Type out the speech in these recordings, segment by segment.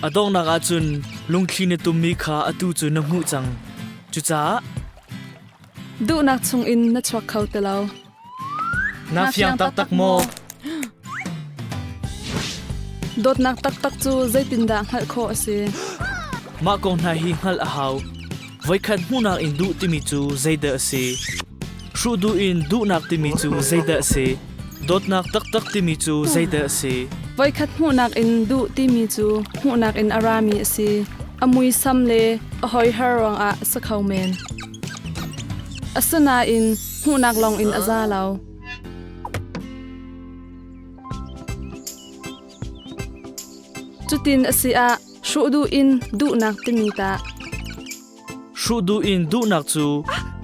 A donghnak ahcun lungthli na tummi kha atu cu na hmuh cang. Cucaah Duhnak chungin na chuak kho ti lo. Na fiang taktak maw? Dawtnak taktak cu zeitindah hngalh khawh a si? Mah kong hna hi hngalh a hau. Voikhat hmuhnak in duh timi cu zeidah a si? Hruh duh in duhnak timi cu zeidah a si? Dawtnak taktak timi cu zeidah a si? Voikhat hmuhnak in duh timi cu hmuhnak in a rami a si. A muisam le a hoiher ruangah a si kho men. Asinain hmuhnak lawng in a za lo. Cutin a si ah hruh duh in duhnak timi tah? Hruh duh in duhnak cu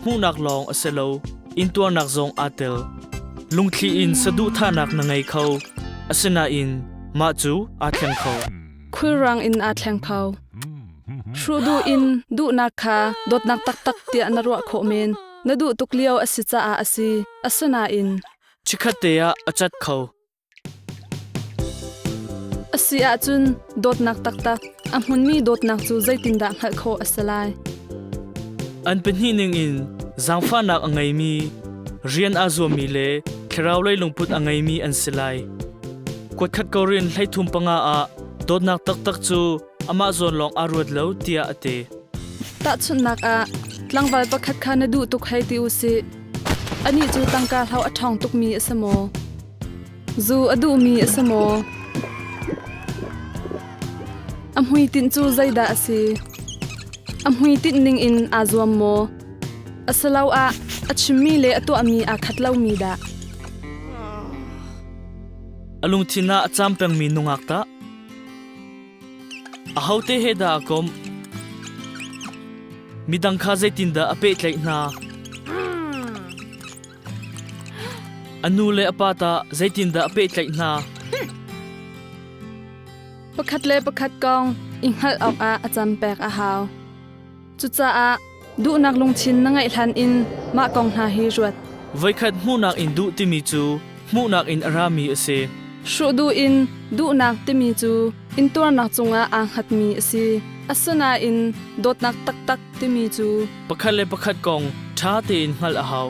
hmuhnak lawng a si lo, intuarnak zong aa tel. Lungthli in saduhthahnak na ngei kho, asinain mah cu aa thleng kho. Khulrang in aa thleng kho. Hruh duh in duhnak kha dawtnak taktak tiah na ruah khawh men. Na duh tuk lio a si caah a si. Asinain Chikkhat te ah a cat kho. A si ahcun dawtnak taktak, a hmunmi dawtnak cu zeitindah hngalh khawh a si lai? An pahnih ningin zaangfahnak a ngeimi, rian aa zuammi le thlaraulei lungput a ngeimi an si lai. Kuatkhat Korin 35 ah dawtnak taktak cu amah zawn lawng aa ruat lo tiah a ti. Tahchunhnak ah, tlangval pakhat kha na duh tuk hei ti u sih. Anih cu tangka hlo a ṭhawng tukmi a si maw? Zu a duhmi a si maw? A hmuitinh cu zeidah a si? A hmuitinh ningin aa zuam maw? Asiloah a chimmi le a tuahmi aa khat lomi dah? A lungthin ah a caam pengmi nungak tah? Ahote he dah a komh? Midang kha zeitindah a pehtlaih hna? A nu le a pa tah zeitindah a pehtlaih hna? Pakhat le pakhat kong i hngalh awkah a cam pek a hau. Cucaah duhnak lungthin na ngeih hlan in mah kong hna hi ruat. Voikhat hmuhnak in duh timi cu hmuhnak in a rami a si. Hruh duh in duhnak timi cu intuarnak cungah aa hngatmi a si. Asinain dawtnak taktak timi cu pakhat le pakhat kong ṭha tein hngalh a hau.